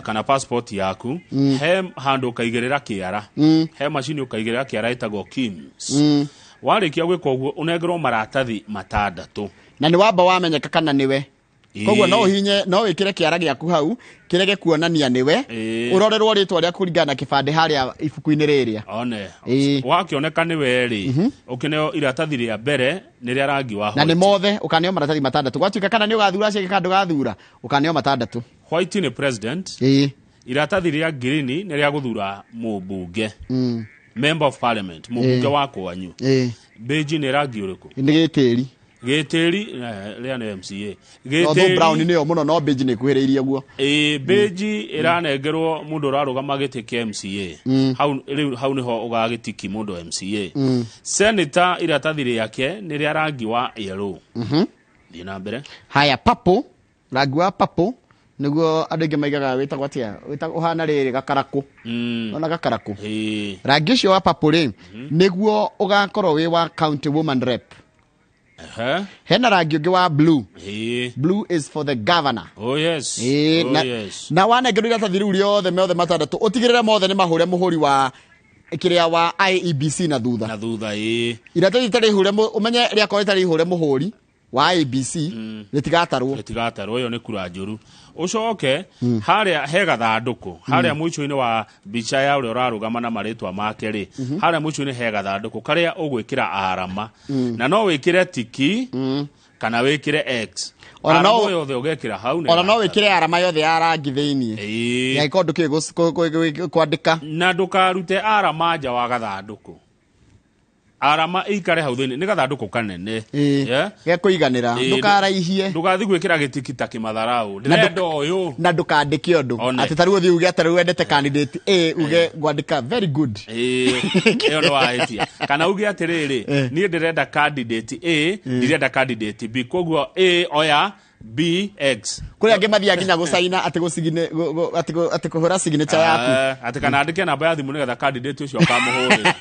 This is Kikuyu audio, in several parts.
Kana passport yaku, he handũ ũkaigĩrĩra kĩara, he macini ũkaigĩrĩra kĩara ĩtagwo KIMS. Warĩkia gwĩka ũguo, ũnengerwo maratathi 6. Na nĩ wamba wamenyeka kana nĩwe. Koguo no ũhinye, no wĩkĩre kĩara gĩaku hau kĩrege kuonania nĩwe. Ũrorerwo rĩtwa rĩaku kũringana na kĩbandĩ harĩa ibuku-inĩ rĩrĩa. One. Wakĩoneka nĩwe rĩ, ũkĩneo iratathi rĩa mbere nĩ rĩa rangi wa Na nĩ white. Mothe ũkaneo maratathi 6. Gwatuĩka kana nĩ ũgathura acio angĩ kana ndũgathura, ũkaneo 6. White nĩ president. Iratathi rĩa green nĩ rĩa gũthura mũmbunge, member of parliament, mũmbunge wa kwanyu. Beige nĩ rangi ũrĩkũ? Nĩ gĩtĩri. Gĩtĩri, rĩa nĩ MCA. Although brown nĩyo mũno, no beige nĩ ĩkuhĩrĩirie ũguo. Ĩĩ, beige ĩranengerwo mũndũ ũrarũgama gĩtĩ kĩa MCA. Hau rĩu, hau nĩho ũgagĩtiki mũndũ MCA. Senator, iratathi rĩake nĩ rĩa rangi wa yellow. Thiĩ na mbere. Haya, purple, rangi wa purple nĩguo andũ aingĩ maigaga wĩtagwo atĩa? Wĩtagwo ũhana rĩrĩ gakarakũ. Ona gakarakũ. Rangi ũcio wa purple rĩ, nĩguo ũgakorwo wĩ wa county woman rep. Hena rangi ũngĩ wa blue. Blue is for the governor. Oh yes. Oh yes. Na wanengerwo iratathi rĩu rĩothe mothe 6, ũtigĩrĩre mothe nĩ mahũre mũhũri wa kĩrĩa wa IEBC na thutha. Na thutha, ĩĩ. Iratathi rĩtarĩ ihũre, ũmenye rĩakorwo rĩtarĩ ihũre mũhũri wa IEBC, rĩtigatarwo. Rĩtigatarwo, ĩyo nĩ kura njũru. Ũcoke harĩa he gathandũkũ harĩa mũico-inĩ wa mbica ya ũrĩa ũrarũgama na marĩtwa make rĩ, harĩa mũico-inĩ he gathandũkũ karĩa ũgwĩkĩra arama, na no wĩkĩre tiki kana wĩkĩre X. Ona Arama yothe ũgekĩra hau nĩ Ona no ĩgatarwo. Wĩkĩre arama yothe ya rangi thĩiniĩ yangĩkorwo ndũkĩũĩ kwandĩka. Na ndũkarute arama nja wa gathandũkũ, arama ĩikare hau thĩinĩ, nĩ gathandũkũ kanene. Yeah? Gekũiganĩra. Ndũkaraihie. Ndũgathiĩ gwĩkĩra gĩtiki ta kĩmatharau, Na ndĩrenda ũyũ. Na ndũkandĩke ũndũ. One. Atĩ tarĩu ũthiĩ uge atĩ rĩu wendete candidate A, uge ngwandĩka "very good". Ĩĩ, ĩyo nĩ wahĩtia. Kana uge atĩrĩrĩ, niĩ ndĩrenda candidate A, ndirenda candidate B, koguo A oya, B X. Kũrĩ angĩ mathiaga nginya gũcaina atĩ atĩ kũhũra signature yaku. Atĩ kana andĩke namba ya thimũ nĩgetha candidate ũcio akamũhũrĩra.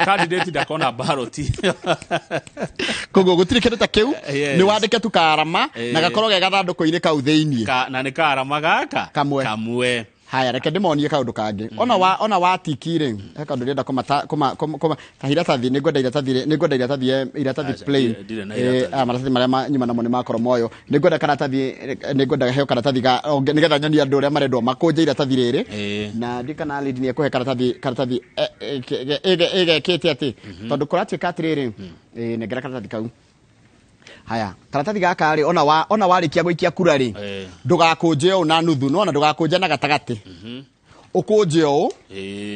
Candidate ndakona ballot. Koguo gũtirĩ kĩndũ ta kĩu. Nĩ wandĩke tu karama na gakorwo ge gathandũkũ-inĩ kau thĩiniĩ. Na nĩ karama gaka Kamwe. Kamwe. Haya, reke ndĩmonie kaũndũ kangĩ. Ona wa tiki rĩ, he kaũndũ ndĩrenda kũmata kũma kũma kũma ta iratathi. Nĩ ngwenda iratathi rĩ, nĩ ngwenda iratathi, iratathi Aca, plain. Ndirĩ na iratathi. Maratathi marĩa nyuma namo nĩ makorwo moyo. Nĩ ngwenda karatathi, nĩ ngwenda heo karatathi ga nĩgetha nyonie andũ ũrĩa marendwo makũnje iratathi rĩrĩ. Na ndi kana lady nĩ ekũhe karatathi ĩgekĩte atĩ tondũ kũratuĩka atĩrĩrĩ, nengera karatathi kau. Haya, karatathi gaka rĩ, ona warĩkia gũikia kura rĩ, ndũgakũnje ũũ na nuthu, nona ndũgakũnje na gatagatĩ, ũkũnje ũũ.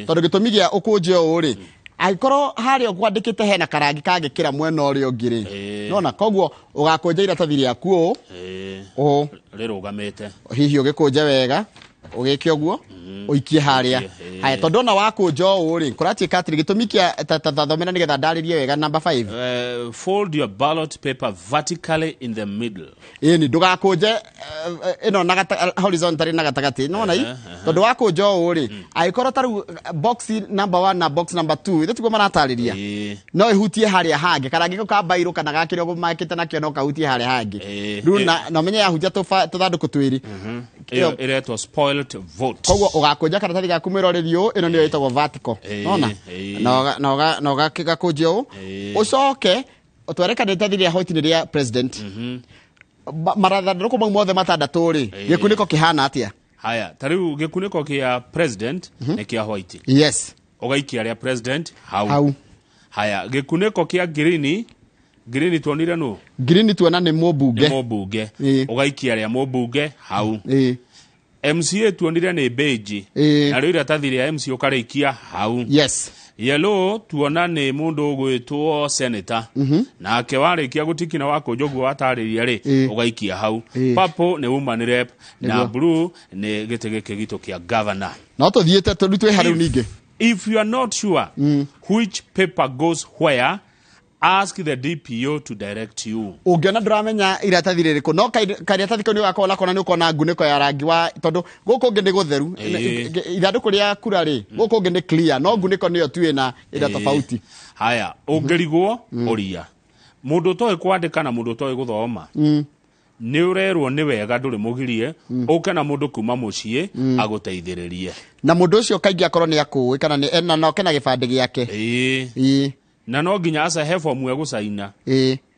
Tondũ gĩtũmi gĩa ũkũnje ũũ rĩ, angĩkorwo harĩa ũkwandĩkĩte hena karangi kangĩkĩra mwena ũrĩa ũngĩ rĩ, nona koguo ũgakũnja iratathi rĩaku ũũ. Ũũ. Rĩrũgamĩte. Hihi ũgĩkũnje wega, ũgĩke ũguo, ũikie harĩa. Ũikie, ĩĩ. Haya, tondũ ona wakũnja ũũ rĩ, kũratuĩka atĩrĩ, gĩtũmi kĩa ta thomera nĩgetha ndarĩrie wega number 5. Fold your ballot paper vertically in the middle. Ĩni, ndũgakũnje ĩno na horizontally na gatagatĩ, nona i tondũ wakũnja ũũ rĩ, angĩkorwo ta rĩu box number 1 na box number 2 ithe tiguo maratarĩria, no ĩhutie harĩa hangĩ, karangi kau ka mbairũ kana gakĩrĩa ũguo makĩte nakĩo no kahutie harĩa hangĩ. Rĩu na ũmenye yahutia tũthandũkũ twĩrĩ. Ĩyo ĩretwo spoiled vote. Koguo ũgakũnja karatathi gaku mwĩroreri ũũ, ĩno nĩyo ĩtagwo vertical. Nona na ũgakũnja ũũ, ũcoke ũtware karatathi rĩa white nĩ rĩa president. Marathandũkũ mau mothe 6 rĩ, gĩkunĩko kĩhana atĩa? Haya, ta rĩu gĩkunĩko kĩa president nĩ kĩa white. Ũgaikia rĩa president hau. Hau. Haya, gĩkunĩko kĩa green, green tuonire nũ? Green tuona nĩ nĩ mũmbunge. Mũmbunge. Ũgaikia rĩa mũmbunge hau. MCA tuonire nĩ beige. Narĩo iratathi rĩa MCA ũkarĩikia hau. Yellow tuona nĩ mũndũ ũgwĩtwo senator. Nake warĩkia gũtiki na wakũnja ũguo watarĩria rĩ, ũgaikia hau. Purple nĩ woman rep na blue nĩ gĩtĩ gĩkĩ gitũ kĩa governor. No tũthiĩte tondũ twĩ harĩu ningĩ. If you are not sure which paper goes where, ask the DPO to direct you. Ũngĩona ndũramenya iratathi rĩrĩkũ, no karatathi kau nĩ ũgakorwo nako na nĩ ũkona ngunĩko ya rangi wa, tondũ gũkũ ũngĩ nĩ gũtheru. Ithandũkũ rĩa kura rĩ, gũkũ ũngĩ nĩ clear, no ngunĩko nĩyo tu ĩna ĩna tofauti. Haya, ũngĩrigwo, ũria mũndũ ũtoĩ kwandĩka na mũndũ ũtoĩ gũthoma. Nĩ ũrerwo nĩ wega ndũrĩ mũgirie ũke na mũndũ kuma mũciĩ agũteithĩrĩrie. Na mũndũ ũcio kaingĩ akorwo nĩ akũĩ kana nĩ na no kena gĩbandĩ gĩake. Ĩĩ. Na no nginya acahe fomu egũcaina.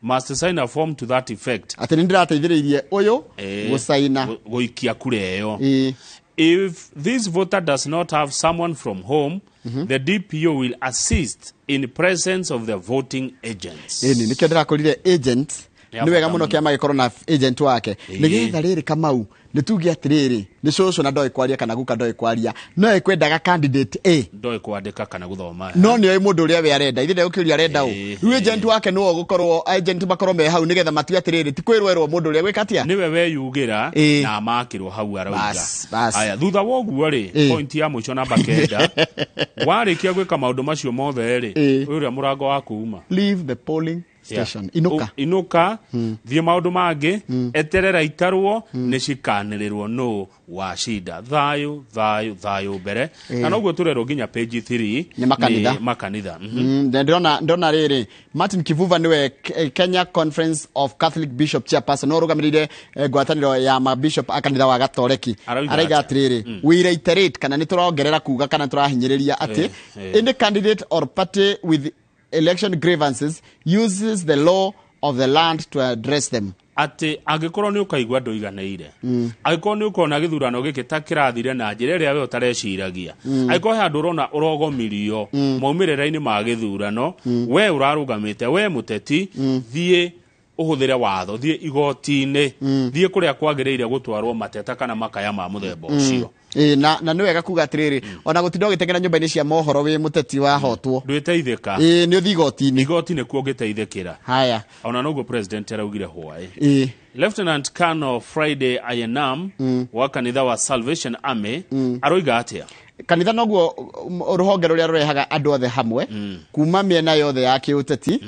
Must sign a form to that effect. Atĩ nĩ ndĩrateithĩrĩirie ũyũ gũcaina. Gũikia kura ĩyo. If this voter does not have someone from home, the DPO will assist in presence of the voting agents. Ĩni nĩkĩo ndĩrakorire agent. Nĩ Nĩ wega bata mũno mũno. kĩama gĩkorwo na agent wake. Nĩgetha rĩrĩ, Kamau, nĩ tuge atĩrĩrĩ, nĩ cũcũ na ndoĩ kwaria kana guka ndoĩ kwaria, no ĩkwendaga candidate A, Ndoĩ kwandĩka kana gũthoma. No nĩ oĩ mũndũ ũrĩa we arenda, ithe ndegũkĩũria arenda ũ. Rĩu agent wake nĩwe ũgũkorwo, agent makorwo me hau nĩgetha matue atĩrĩrĩ, ti kwĩrwo erwo mũndũ ũrĩa gwĩka atĩa. Nĩwe weyugĩra na makĩrwo hau arauga. Bas, bas. Aya, thutha wa ũguo rĩ, point ya mũico namba 9, warĩkia gwĩka maũndũ macio mothe rĩ, ũrĩa mũrango wa kuma. Leave the polling station. Inuka. Inuka, thiĩ maũndũ mangĩ, eterera itarwo nĩ cikanĩrĩrwo nũ wacinda. Thayũ, thayũ, thayũ mbere. Na noguo tũrerwo nginya page 3. Nĩ makanitha. Nĩ makanitha. Na ndĩrona rĩrĩ, Martin Kivuva nĩwe Kenya Conference of Catholic Bishop chairperson, no ũrũgamĩrĩire ngwatanĩro ya mabishop a kanitha wa Gatoreki. Arauga Arauga atĩa? atĩrĩrĩ, we reiterate, kana nĩ tũrongerera kuga kana tũrahinyĩrĩria atĩ any candidate or party with election grievances uses the law of the land to address them. Atĩ angĩkorwo nĩ ũkaigua ndũiganĩire, angĩkorwo nĩ ũkona gĩthurano gĩkĩ ta kĩrathire na njĩra ĩrĩa we ũtareciragia, angĩkorwo he handũ ũrona ũrogomirio maumĩrĩra-inĩ ma gĩthurano, we ũrarũgamĩte, we mũteti, thiĩ ũhũthĩre watho, thiĩ igoti-inĩ, thiĩ kũrĩa kwagĩrĩire gũtwarwo mateta kana makaya ma mũthemba ũcio. Ĩĩ, na nĩ wega kuga atĩrĩrĩ, ona gũtinda ũgĩteng'era nyũmba-inĩ cia mohoro wĩ mũteti wahotwo. Ndwĩteithĩka. Ĩĩ, nĩ ũthiĩ igoti-inĩ. Igoti nĩkuo ũngĩteithĩkĩra. Haya. Ona noguo president araugire hwaĩ. Lieutenant Colonel Friday Ayenam wa kanitha wa Salvation Army aroiga atĩa? Kanitha noguo rũhonge rũrĩa rũrehaga andũ othe hamwe kuma mĩena yothe ya kĩũteti,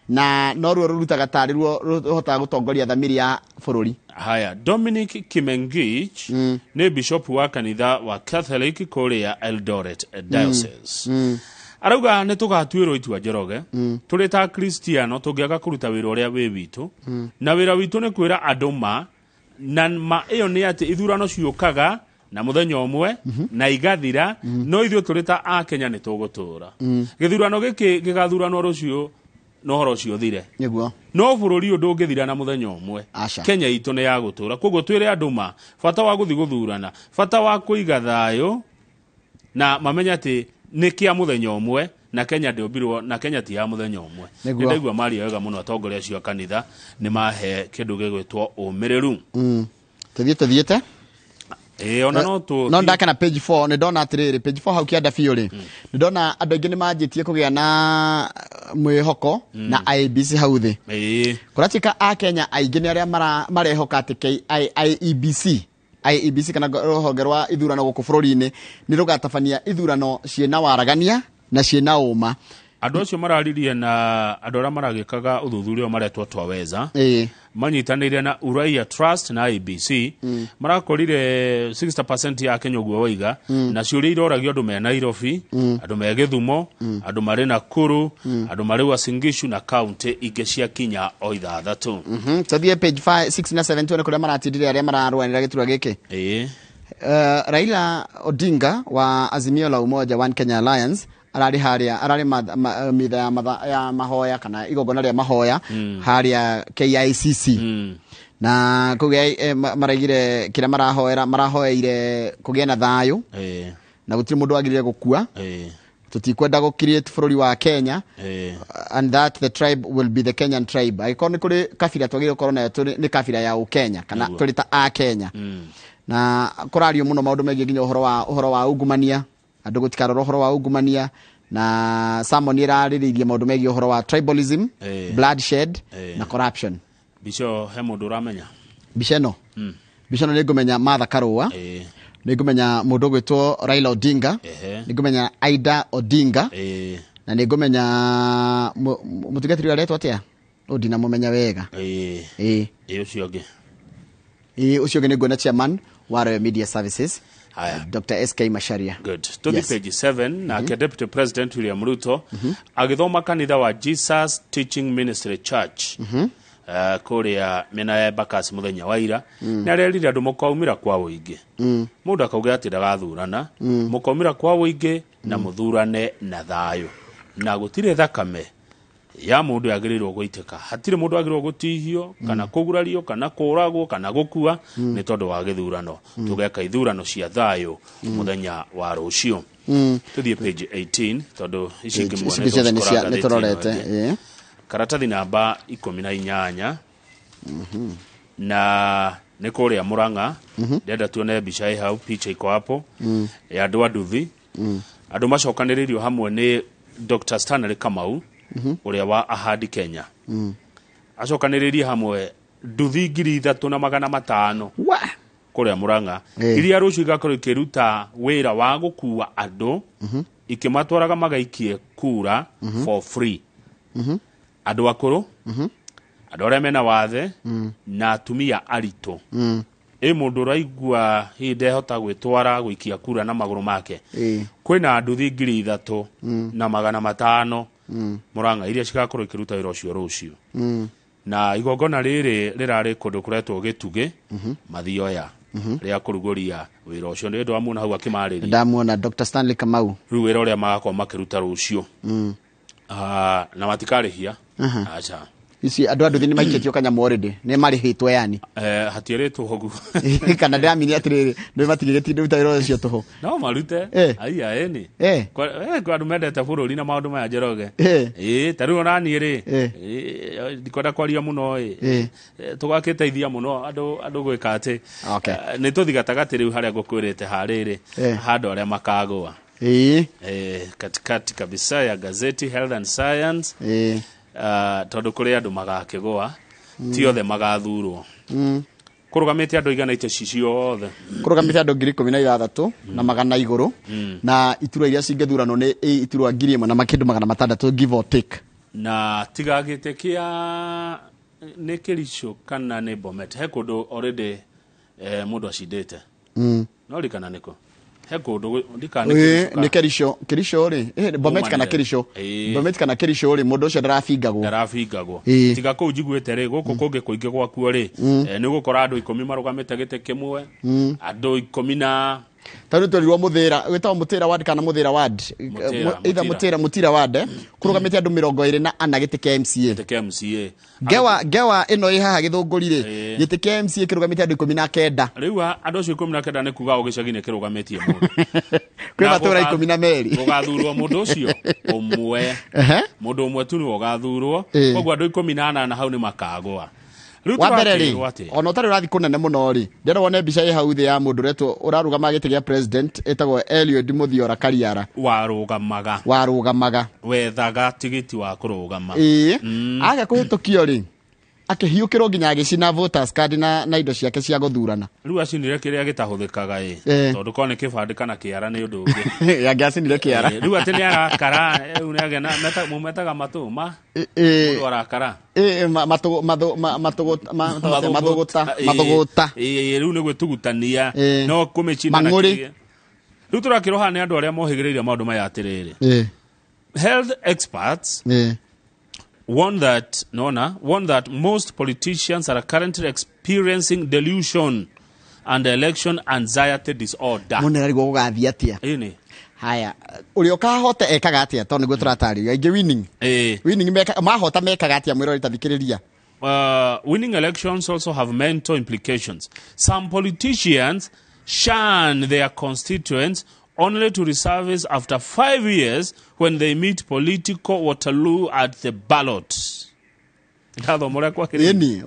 na noruo rũrutaga tarĩ ruo rũhotaga gũtongoria thamiri ya bũrũri. Haya, Dominic Kimengich nĩ bishop wa kanitha wa Catholic kũrĩa Eldoret Diocese. Arauga nĩ tũgatuĩrwo itua, Njoroge, tũrĩ ta Kristiano tũngĩaga kũruta wĩra ũrĩa wĩ witũ, na wĩra witũ nĩ kwĩra andũ ma, na ma ĩyo nĩ atĩ ithurano ciũkaga na mũthenya ũmwe na igathira, no ithuĩ tũrĩ ta akenya nĩ tũgũtũra. Gĩthurano gĩkĩ gĩgathuranwo rũciũ na ũhoro ũcio ũthire, Nĩguo. No bũrũri ũyũ ndũngĩthira na mũthenya ũmwe. Aca. Kenya itũ nĩ ya gũtũra, koguo twĩre andũ ma bata wa gũthiĩ gũthurana, bata wa kũiga thayũ, na mamenye atĩ nĩ kĩa mũthenya ũmwe na Kenya ndĩũmbirwo na Kenya ti ya mũthenya ũmwe. Nĩguo. Nĩ ndaigua maria wega mũno, atongoria acio a kanitha nĩ mahe kĩndũ gĩgwĩtwo ũmĩrĩru. Tũthiĩ tũthiĩte. Ĩĩ, ona no tũ No ndakena page 4, nĩ ndona atĩrĩrĩ, page 4 hau kĩanda biũ rĩ, nĩ ndona andũ aingĩ nĩ manjĩtie kũgĩa na mwĩhoko na IEBC hau thĩ. Kũratuĩka a Kenya aingĩ nĩ arĩa marehoka atĩ IEBC kana rũhonge rwa ithurano gũkũ bũrũri-inĩ nĩ rũgatabania ithurano ciĩna waragania na ciĩna ũma. Andũ acio mararirie na andũ arĩa maragĩkaga ũthuthuria ũyũ maretwo Twaweza, manyitanĩire na Uraia Trust na IEBC, marakorire 60% ya Kenya ũguo waiga, na ciũria iroragio andũ me Nairobi, andũ me Gĩthumo, andũ marĩ Nakuru, andũ marĩ Uasin Gishu na kaunti ingĩ cia kinya o 6. Tũthiĩ page 5, 6 na 7 tuone kũrĩa maratindire arĩa mararũanĩra gĩturwa gĩkĩ. Raila Odinga wa Azimio la Umoja One Kenya Alliance ararĩ harĩa, ararĩ mitha ya mahoya kana igongona rĩa mahoya harĩa KICC, na kũu maraigire kĩrĩa marahoera, marahoeire kũgĩe na thayũ na gũtirĩ mũndũ wagĩrĩire gũkua, tũtikwenda gũ create bũrũri wa Kenya, and that the tribe will be the Kenyan tribe. Angĩkorwo nĩ kũrĩ kabira twagĩrĩirwo gũkorwo nayo, nĩ kabira ya Ũkenya kana tũrĩ ta a Kenya. Na kũrario mũno maũndũ megiĩ nginya ũhoro wa ungumania, andũ gũtikarora ũhoro wa ungumania, na sermon ĩrarĩrĩirie maũndũ megiĩ ũhoro wa tribalism, bloodshed na corruption. Mbica ĩyo he mũndũ ũramenya? Mbica ĩno nĩ ngũmenya Martha Karũa, nĩ ngũmenya mũndũ ũgwĩtwo Raila Odinga, nĩ ngũmenya Aida Odinga, na nĩ ngũmenya mũtungatĩri ũrĩa aretwo atĩa, ũyũ ndinamũmenya wega. Ĩĩ. Ĩĩ, ũcio ũngĩ? Ĩĩ, ũcio ũngĩ nĩ nguona chairman wa Royal Media Services, Haya. Dr. SK Macharia. Good. Tuthi page 7, nake Deputy President William Ruto agĩthoma kanitha wa Jesus Teaching Ministry Church. Kũrĩa mĩena ya Embakasi mũthenya wa ira, nĩ arerire andũ mũkaumĩra kwa ũingĩ. Mũndũ akauga atĩ ndagathurana, mũkaumĩra kwa ũingĩ na mũthurane na thayũ, na gũtirĩ thakame ya mũndũ yagĩrĩirwo gũitĩka. Hatirĩ mũndũ agĩrĩirwo gũtihio kana kũgurario kana kũragwo kana gũkua nĩ tondũ wa gĩthurano. Tũgeka ithurano cia thayũ mũthenya wa rũciũ. Tũthiĩ page 18, tondũ ici ingĩ ici muone ciothe nĩ tũcikora nĩ ngathĩti ĩno tũrorete ĩngĩ. Karatathi namba 18, na nĩ kũrĩa Murang'a. Ndĩrenda tuone mbica ĩ hau, picha iko hapo ya andũ a nduthi, andũ macokanĩrĩirio hamwe nĩ Dr. Stanley Kamau ũrĩa wa Ahadi Kenya. Acokanĩrĩirie hamwe nduthi 3500 Wa kũrĩa Murang'a, iria rũciũ igakorwo ikĩruta wĩra wa gũkua andũ ikĩmatwaraga magaikie kura for free, andũ akũrũ, andũ arĩa mena wathe na atumia aritũ. Ĩ mũndũ ũraigua hihi ndehota gwĩtwara gũikia kura na magũrũ make, kwĩna nduthi 3500 Murang'a iria cigakorwo ikĩruta wĩra ũcio rũciũ. Na igongona rĩrĩ rĩrarĩ kũndũ kũretwo Gĩtugĩ Mathioya rĩa kũrugũria wĩra ũcio. Nĩ ũndũ wa muona hau akĩmarĩria. Ndamuona Dr. Stanley Kamau. Rĩu wĩra ũrĩa magakorwo makĩruta rũciũ. Ah, na matikarĩhia, aca. Ici andũ a nduthi nĩ maikĩtio kanyamũ already, nĩ marĩhĩtwo yani? Eh, hatiĩrĩtwo ũguo. Kana ndĩramini atĩrĩrĩ, nĩ matigĩgĩti ruta wĩra ũcio tũhũ. No marute. Aiya, ĩni. Kwa andũ mendete bũrũri na maũndũ maya, Njoroge. Ĩ ta rĩu ona niĩ rĩ, ndikwenda kwaria mũno ĩ. Tũgakĩteithia mũno andũ gwĩka atĩ nĩ tũthi gatagatĩ rĩu harĩa ngũkwĩrĩte harĩrĩ handũ arĩa makagũa. Katikati kabisa ya gazeti, Health and Science. Tondũ kũrĩ andũ magakĩgũa, ti othe magathurwo. Kũrũgamĩte andũ igana itĩ ici ciothe? Kũrũgamĩte andũ 16,100 igũrũ, na iturwa iria cingĩthuranwo nĩ iturwa 1000 na makĩndũ 600, give or take. Na tiga gĩtĩ kĩa nĩ Kericho kana nĩ Bomet, he kũndũ already mũndũ acindĩte. No rikana nĩkũ he kũndũ ndikana nĩ Kericho. Nĩ Kericho. Kericho rĩ, Bomet kana Umanire. Kericho. Bomet kana Kericho rĩ, mũndũ ũcio ndarabingagwo. Ndarabingagwo. Tiga kũu njiguĩte rĩ, gũkũ kũngĩ kũingĩ gwakuo rĩ, nĩ ũgũkora andũ 10 marũgamĩte gĩtĩ kĩmwe, andũ 10 na Tondũ twerirwo Mũthĩra, wĩtagwo Mũtĩra ward kana Mũthĩra ward? Mũtĩra. Either. Mũtira. Mũtira ward, kũrũgamĩte andũ 24 gĩtĩ kĩa MCA. Gĩtĩ kĩa MCA. Ngewa ĩno ĩ haha Gĩthũngũri rĩ, gĩtĩ kĩa MCA kĩrũgamĩte andũ 19. Rĩu andũ acio 19 nĩ kuga o gĩcagi nĩ kĩrũgamĩtie mũndũ. Kwĩ Na matũra 12. Gũgathurwo mũndũ ũcio ũmwe. Mũndũ ũmwe tu nĩwe ũgathurwo. Koguo andũ 18 hau nĩ makagũa. Rĩu Wa mbere rĩ, tũrakĩrwo atĩ ona ũtarĩ ũrathiĩ kũnene mũno rĩ, ndĩrenda wone mbica ĩ hau thĩ ya mũndũ ũretwo ũrarũgama gĩtĩ gĩa president, ĩtagwo Eliud Mũthiora Kariara. Warũgamaga. Warũgamaga. Wethaga tigiti wa kũrũgama. Ĩĩ, aga kũhĩtũkio rĩ, akĩhiũkĩrwo nginya agĩcina voters card na indo ciake cia gũthurana. Rĩu acinire kĩrĩa gĩtahũthĩkaga ĩ, tondũ korwo nĩ kĩbandĩ kana kĩara nĩ ũndũ ũngĩ. Angĩacinire kĩara. Rĩu atĩ nĩ arakara rĩu nĩ agĩa na mũmetaga matũ ma mũndũ arakara. Mathũgũta, mathũgũta. Rĩu nĩ gwĩtugutania no kũmĩcina na Mang'ũrĩ. kĩrĩa. Rĩu tũrakĩrwo haha nĩ andũ arĩa mohĩgĩrĩire maũndũ maya atĩrĩrĩ, health experts warn that nona warn that most politicians are currently experiencing delusion and election anxiety disorder. Mũndũ ararigwo gũgathiĩ atĩa. Ĩni. Haya, ũrĩa ũkahota ekaga atĩa? Tondũ nĩguo tũratarĩrio aingĩ winning winning mahota mekaga atĩa? Mwĩrori tathikĩrĩria. Winning elections also have mental implications. Some politicians shun their constituents only to resurface after 5 years when they meet political Waterloo at the ballot. Ndathoma ũrĩa kwagĩrĩire. Ĩni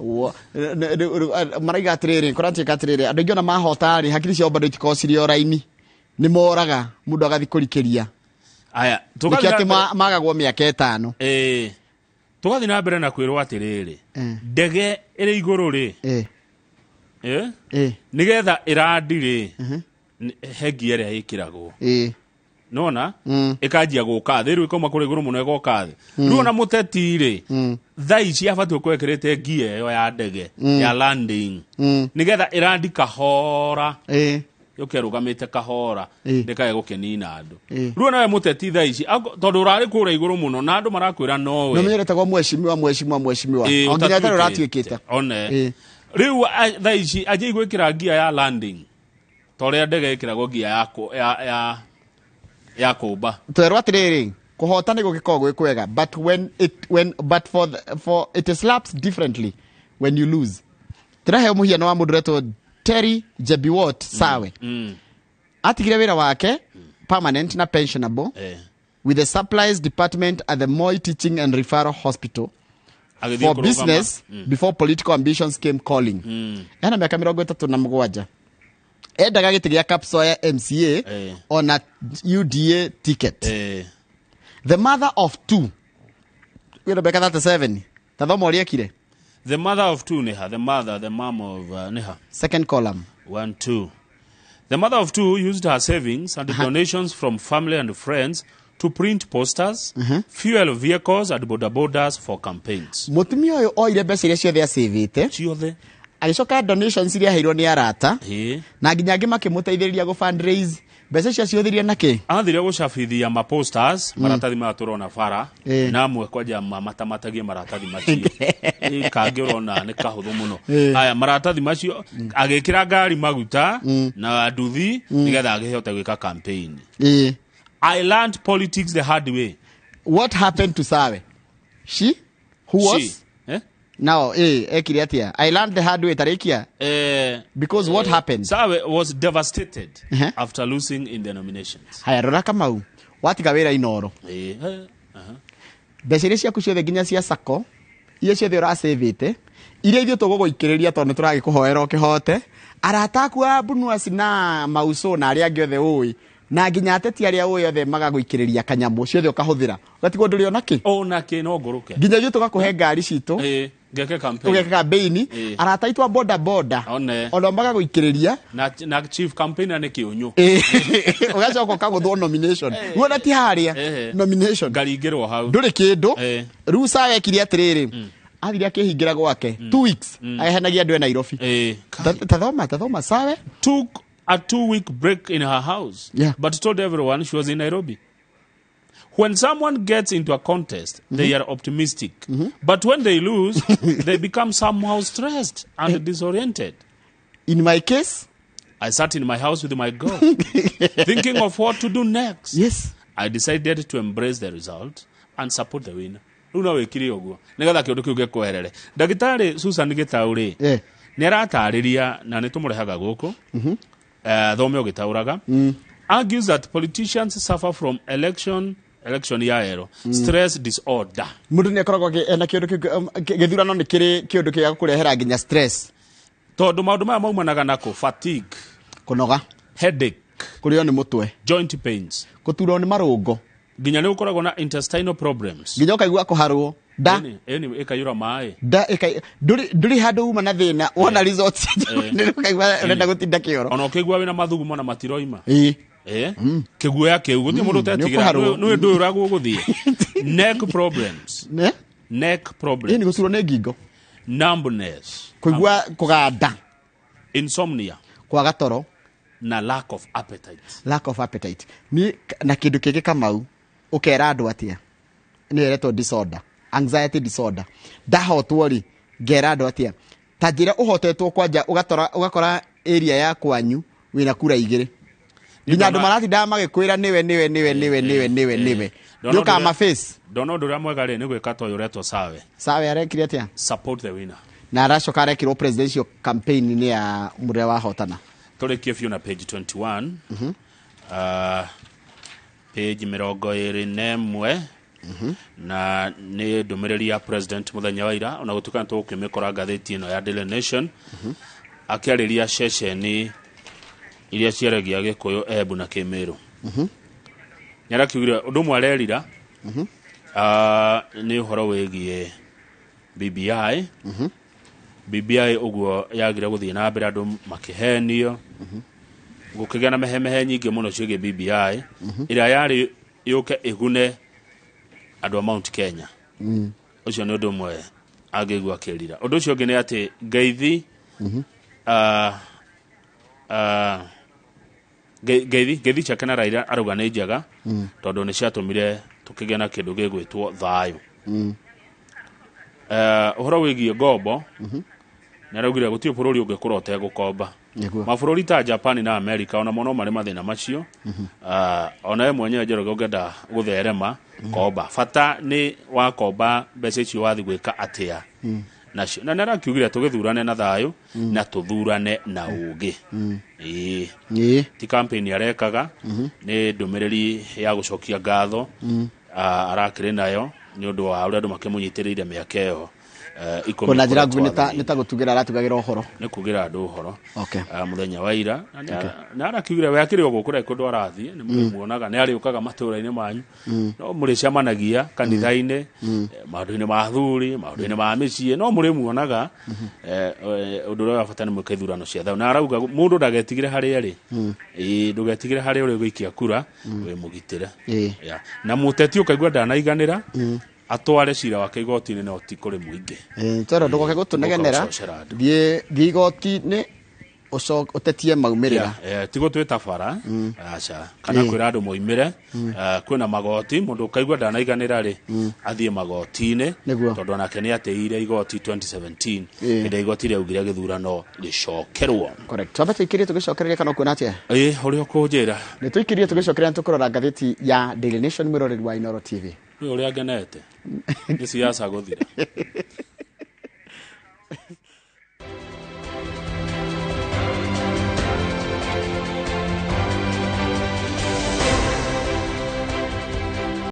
maraiga atĩrĩrĩ, kũratuĩka atĩrĩrĩ, andũ aingĩ ona mahota rĩ, hakiri ciao bado itikoragwo cirĩ o raini, nĩ moraga mũndũ agathiĩ kũrikĩria. Aya, nĩkĩo tũgathiĩ atĩ na mbere- magagwo mĩaka 5. Tũgathiĩ na mbere na kwĩrwo atĩrĩrĩ, ndege ĩrĩ igũrũ rĩ, nĩgetha ĩrandi rĩ, he ngia ĩrĩa ĩkĩragwo nona ĩkanjia gũka thĩ. Rĩu ĩkauma kũrĩa igũrũ mũno ĩgoka thĩ. Rĩu ona mũteti rĩ, thaa ici abatiĩ gũkorwo ĩkĩrĩte ngia ĩyo ya ndege ya landing, nĩgetha ĩrandi kahora. Yũke ĩrũgamĩte kahora, ndĩkae gũkĩnina andũ. Rĩu nawe mũteti thaa ici, tondũ ũrarĩ kũrĩa igũrũ mũno na andũ marakwĩra nowe. No meretagwo mheshimiwa, mheshimiwa, mheshimiwa. O nginya ũtarĩ ũratuĩkĩte. One. Rĩu thaa ici anjie gwĩkĩra ngia ya landing. Ta ũrĩa ndege ĩkĩragwo ngia ya kũmba. Twerwo atĩrĩrĩ, kũhota nĩ gũgĩkoragwo gwĩ kwega, but when it, when, but for the, for it slaps differently when you lose. Tũraheo mũhiano wa mũndũ ũretwo Terry Jebiwot Sawe. Atigire wĩra wake permanent na pensionable with the supplies department at the Moi Teaching and Referral Hospital Agĩthiĩ for kũrũgama. Business before political ambitions came calling. Ena mĩaka 37. Endaga gĩtĩ gĩa Kapsoya MCA ona UDA ticket. The mother of two. Wĩna mĩaka 37. Tathoma ũrĩa ekire. The mother of two nĩha, the mother, the mom of nĩha. Second column. 1, 2. The mother of two used her savings and donations from family and friends to print posters, fuel vehicles and boda bodas for campaigns. Mũtumia ũyũ oire mbeca iria ciothe acĩvĩte. Ciothe. Agĩcoka donations iria aheirwo nĩ arata. Na nginya angĩ makĩmũteithĩrĩria gũ fundraise. Mbeca icio acihũthĩrire na kĩ? Athire gũcabithia ma posters, maratathi maya tũrona bara, na amwe kwanja mamatamatagie maratathi macio. Kangĩ ũrona nĩ kahũthũ mũno. Aya maratathi macio agĩkĩra ngari maguta na nduthi nĩgetha akĩhote gwĩka campaign. I learned politics the hard way. What happened to Sawe? She? Who was? She. Eh? Now, ekire atia? I learned the hard way, tarikia. Because what happened? Sawe was devastated after losing in the nominations. Haya, rora Kamau. Watiga wĩra Inoro. Mbeca iria ciaku ciothe nginya cia sacco, iria ciothe ũracĩvĩte, iria ithuĩ tũgũgũikĩrĩria tondũ nĩ tũragĩkũhoera ũkĩhote, arata aku a Mbunuasi na Mauso na arĩa angĩ othe ũĩ, na nginya ateti arĩa ũĩ othe magagũikĩrĩria kanyamũ, ciothe ũkahũthĩra. Ũgatigwo ndũrĩ ona kĩ? Ona kĩ, no ngũrũke. Nginya ithuĩ tũgakũhe ngari citũ. Ngeke campaign. Ũgeke campaign. Arata aitũ a boda boda. One. Ona magagũikĩrĩria. Na chief campaigner nĩ kĩũnyũ. Ũgacoka ũkagũthwo nomination. Wona ti harĩa. Nomination. Ngaringĩrwo hau. Ndũrĩ kĩndũ. Rĩu Sawe ekire atĩrĩrĩ. Athire akĩhingĩra gwake. 2 weeks. Ahenagia andũ e Nairobi. Tathoma Sawe. Took a 2-week break in her house. But told everyone she was in Nairobi. When someone gets into a contest, they are optimistic. But when they lose, they become somehow stressed and disoriented. In my case, I sat in my house with my girl, thinking of what to do next. I decided to embrace the result and support the winner. Rĩu no wĩkire ũguo nĩgetha kĩũndũ kĩu gĩkweherere. Ndagĩtarĩ Susan Gĩtaũ rĩ, nĩ aratarĩria na nĩ tũmũrehaga gũkũ. Thome ũgĩtaũraga. Argues that politicians suffer from election ya ero, stress disorder. Mũndũ nĩ akoragwo ena kĩũndũ kĩu, gĩthurano nĩ kĩrĩ kĩũndũ kĩa gũkũrehera nginya stress. Tondũ maũndũ maya maumanaga na kũ? Fatigue, kũnoga, headache, kũrĩo nĩ mũtwe, joint pains, gũturwo nĩ marũngo, nginya nĩ ũkoragwo na intestinal problems, nginya ũkaigua kũharwo nda. Ĩni, ĩni, ĩkaiyũra maĩ. Nda, ndũrĩ handũ uma na thĩna, wona results, nĩ ũkaigua ũrenda gũtinda kĩoro. Ona ũkĩigua wĩna mathugumo na matiroima. Kĩguoya kĩu, gũtirĩ mũndũ Nĩ ũtetigĩra. ũkũharwo. Nĩ ũndũ ũyũ ũragwo gũthiĩ. Neck problems. Ne? Neck problems. Ĩni gũcurwo nĩ ngingo. Numbness. Kũigua kũganda. Insomnia. Kwaga toro. Na lack of appetite. Lack of appetite. Ni na kĩndũ kĩngĩ Kamau, ũkera andũ atĩa? Nĩ ĩretwo disorder. Anxiety disorder. Ndahotwo rĩ, ngera andũ atĩa? Ta njĩra ũhotetwo kwanja ũgakora area ya kwanyu wĩna kura igĩrĩ. Nginya andũ maratindaga magĩkwĩra nĩwe, nĩwe, nĩwe, nĩwe, nĩwe, nĩwe, nĩwe. Ndona Nĩ ũkama ũndũ ũrĩa face. Ndona ũndũ ũrĩa mwega rĩ, nĩ gwĩka ta ũyũ ũretwo Sawe. Sawe arekire atĩa? Support the winner. Na aracoka arekirwo presidential campaign nĩ ya mũrĩa wahotana. Tũrĩkie biũ na page 21. Page 21. Na nĩ ndũmĩrĩri ya president mũthenya wa ira, ona gũtuĩka nĩ tũgũkĩmĩkora ngathĩti ĩno ya Daily Nation. Akĩarĩria ceceni iria ciaragia Gĩkũyũ, Embu na Kĩmĩrũ. Nĩ arakiugire ũndũ ũmwe arerira, nĩ ũhoro wĩgiĩ BBI. BBI ũguo yagire gũthiĩ na mbere andũ makĩhenio. Gũkĩgĩa na mehemehe nyingĩ mũno ciĩgiĩ BBI, ĩrĩa yarĩ yũke ĩgune andũ a Mount Kenya. Ũcio nĩ ũndũ ũmwe angĩigua akĩrira. Ũndũ ũcio ũngĩ nĩ atĩ Ngeithi, Ngeithi ciake na Raila arauga nĩ njega tondũ nĩ ciatũmire tũkĩgĩa na kĩndũ gĩgwĩtwo thayũ. Ũhoro wĩgiĩ ngombo, nĩ araugire gũtirĩ bũrũri ũngĩkũra ũtegũkomba. Mabũrũri ta Japan na America onamo no marĩ mathĩna macio. Ona we mwenyewe Njoroge ũngĩenda gũtherema, komba. Bata nĩ wakomba mbeca icio wathiĩ gwĩka atĩa nacio. Na nĩ arakiugire tũgĩthurane na thayũ na tũthurane na ũgĩ. Ĩĩ. Ti campaign arekaga, nĩ ndũmĩrĩri ya gũcokia ngatho arakĩrĩ nayo nĩ ũndũ wa ũrĩa andũ makĩmũnyitĩrĩire mĩaka ĩyo 10. Na njĩra nguhĩ nĩ ta gũtugĩra aratugagĩra ũhoro. Nĩ kugĩra andũ ũhoro. Mũthenya wa ira na arakiugire we akĩrĩ o gũkũ ndarĩ kũndũ arathiĩ, nĩ mũrĩmuonaga, nĩ arĩũkaga matũũra-inĩ manyu, no mũrĩcemanagia kanitha-inĩ, maũndũ-inĩ ma athuri, maũndũ-inĩ ma mĩciĩ, no mũrĩmuonaga. Ũndũ ũrĩa wa bata nĩ mwĩke ithurano cia thayũ, na arauga mũndũ ndagetigĩre harĩa arĩ. Ĩĩ, ndũgetigĩre harĩa ũrĩ gũikia kura, wĩ mũgitĩre. Na mũteti ũkaigua ndanaiganĩra, atware cira wake igoti-inĩ no ti kũrĩ mũingĩ. Twerwo ndũgoke gũtũnegenera, thiĩ igoti-inĩ ũtetie maumĩrĩra. Ti gũtwĩta bara, aca, kana kwĩra andũ moimĩre, kwĩna magoti, mũndũ ũkaigua ndanaiganĩra rĩ, athiĩ magoti-inĩ, tondũ onake nĩ atĩire igoti 2017, hĩndĩ igoti rĩaugire gĩthurano gĩcokerwo. Correct. Twambe tũikĩrie tũgĩcokereria kana ũkuona atĩa? Ĩĩ, ũrĩa ũkũnjĩra. Nĩ tũikĩrie tũgĩcokereria tũkũrora ngathĩti ya Daily Nation mwĩroreri wa Inooro TV. Nĩ ũrĩa ngenete. Nĩ siasa gũthira.